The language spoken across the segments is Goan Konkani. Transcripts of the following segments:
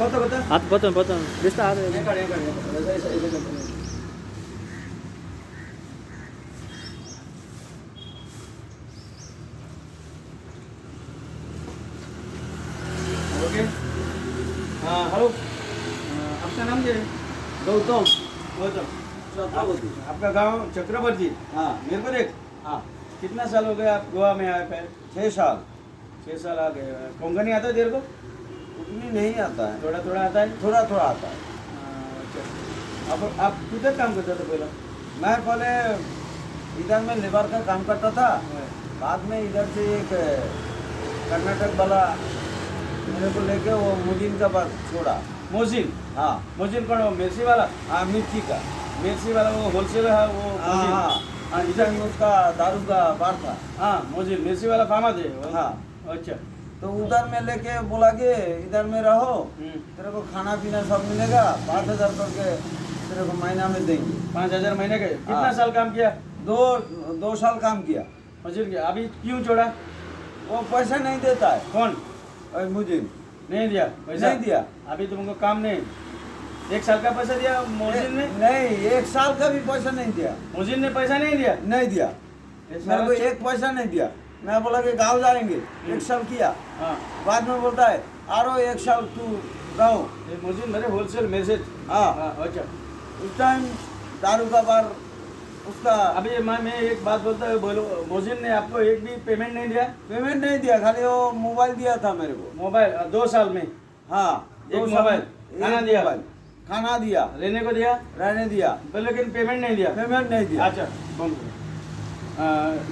पतो पतो आतां पतो पतो दिसता आतां. हे काढ, हे काढ, हे काढ. ऐसा ऐसा ऐसा कर. ओके. हाँ, हेलो. आपका नाम क्या है? गौतम. गौतम. चक्रवर्ती. आपका गांव चक्रवर्ती? हाँ. मेरे को देख. हाँ. कितना साल हो गया आप गोवा में आए पहले? 6 साल. 6 साल आ गए. कोंकणी आता है तेरे को? उतनी नहीं आता है. थोड़ा थोड़ा आता है? थोड़ा थोड़ा आता है. हाँ, अच्छा. अब आप किधर काम करते थे पहले? मैं पहले इधर में लेबर का काम करता था. बाद में इधर से एक कर्नाटक वाला मेरे को लेके वो मुजीन का पास छोड़ा. मोहसिन? हाँ. मोहसिन कौन? वो मिर्ची वाला? हाँ, मिर्ची का. मिर्ची वाला, वो होलसेलर है वो. हाँ. मोहसिन. हाँ. हाँ. इधर इधर उसका दारू का बार था. हाँ, मोहसिन मिर्ची वाला फार्मा थे वो? हाँ. अच्छा. तो उधर में लेके बोला कि इधर में रहो, तेरे को खाना पीना सब मिलेगा, 5,000 करके तेरे को महीना में देंगे. 5,000 महीने के? कितना हाँ. साल काम किया? दो 2 साल काम किया. मोहसिन के. अभी क्यों छोड़ा? वो पैसा नहीं देता है. कौन? और मुझे नहीं दिया पैसा? नहीं दिया. अभी तुमको काम नहीं. एक साल का पैसा दिया मोहसिन ने? नहीं, एक साल का भी पैसा नहीं दिया. मोहसिन ने पैसा नहीं दिया? नहीं दिया. ये मेरे सारा को एक पैसा नहीं दिया. मैं बोला कि गांव जाएंगे. एक साल किया. हाँ. बाद में बोलता है, आरो एक साल तू रहो. ये मोहसिन मेरे होलसेल मैसेज. हाँ. हाँ, अच्छा. उस टाइम दारू का बार उसका. अभी मैं एक बात बोलता हूँ, बोलो, मोहसिन ने आपको एक भी पेमेंट नहीं दिया? पेमेंट नहीं दिया, खाली वो मोबाइल दिया था मेरे को. मोबाइल 2 साल में? हाँ. एक 2 साल मोबाइल, में, खाना एक दिया? मोबाइल, खाना दिया. रहने को दिया? रहने दिया. पर लेकिन पेमेंट नहीं दिया? पेमेंट नहीं दिया. अच्छा, बंद करो.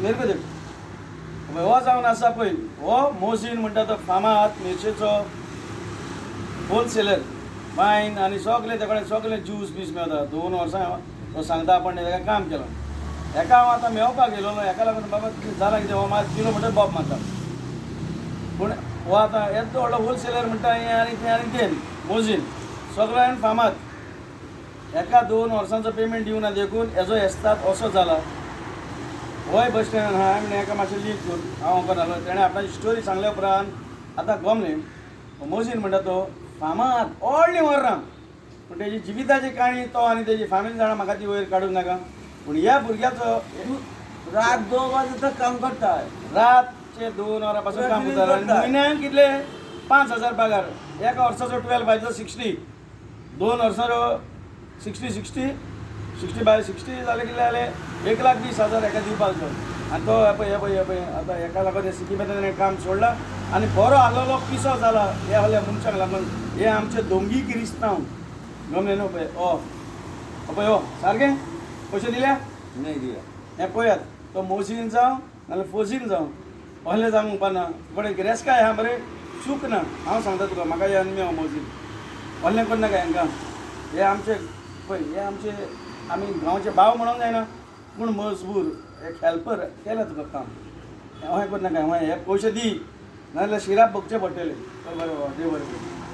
मेरे को देख. हो जावन आसा पळय, हो मोहसीन म्हणटा तो फामाद मिरचेचो होलसेलर, वायन आनी सगलें. तेका कडेन सगलें ज्यूस बीस मेळटा. 2 वर्सां तो सांगता आपण तेका काम केलां. हेका हांव आतां मेळपाक गेलो न्हू, हेका लागून बाबा कितें जालां कितें, हो मात किलो म्हणटा बोब मारता. पूण हो आतां येदो व्हडलो होलसेलर म्हणटा हें आनी तें आनी तें. मोहसीन सगळ्यान फामाद. एका 2 वर्सांचो पेमेंट दिवना देखून हेजो एस्ताद असो जाला. होय, बस स्टँडान आहा. हांवें म्हणलें हेका मातशें लीव कर. हांव वचोन आलो. तेणें आपणाची स्टोरी सांगल्या उपरांत आतां गमलें. मोहसीन म्हणटा तो फामाद व्हडलीं वरां, पूण तेजी जिविताची काणी तो आनी तेजी फामिली जाणा. म्हाका ती वयर काडूंक नाका. पूण ह्या भुरग्याचो रात 2 बजे तक काम करता है. रातचे 2 वरां पासून काम करता आनी म्हयन्याक कितले? 5,000 पगार. एका वर्साचो 12 बाय 60, 2 वर्साचो 60, 60, 60 बाय 60 जाले कितले जाले? 1,20,000 हेका दिवपाक जाय. आनी तो हे पळय, हे पळय, हे पळय, आतां हेका लागून हे सिक्किमेंत काम सोडला आनी बरो आहलोलो पिसो जाला हे आहल्या मनशांक लागून. हे आमचे दोंगी किरिस्तांव गमले न्हू. पळय, ओ हो पळय, हो सारकें पयशे दिल्या? नहीं दिया. हें पळयात, तो मोसीन जावं नाल्यार फोजीन जावं, असलें जावंक म्हणपा ना. बरें गिरेस्काय आहा मरे, चूक ना. हांव सांगता तुका, म्हाका हे अनम्य मोजीन असलें करनाका हांकां. हे आमचे पळय, हे आमचे आमी गांवचे भाव म्हणूंक जायना, पूण मजबूर एक हेल्पर केलें तुका काम. अशें करनाका. हय, हे पयशे दी, नाजाल्यार शिराप भोगचे पडटले. चल बरें बाबा, देव बरें करूं.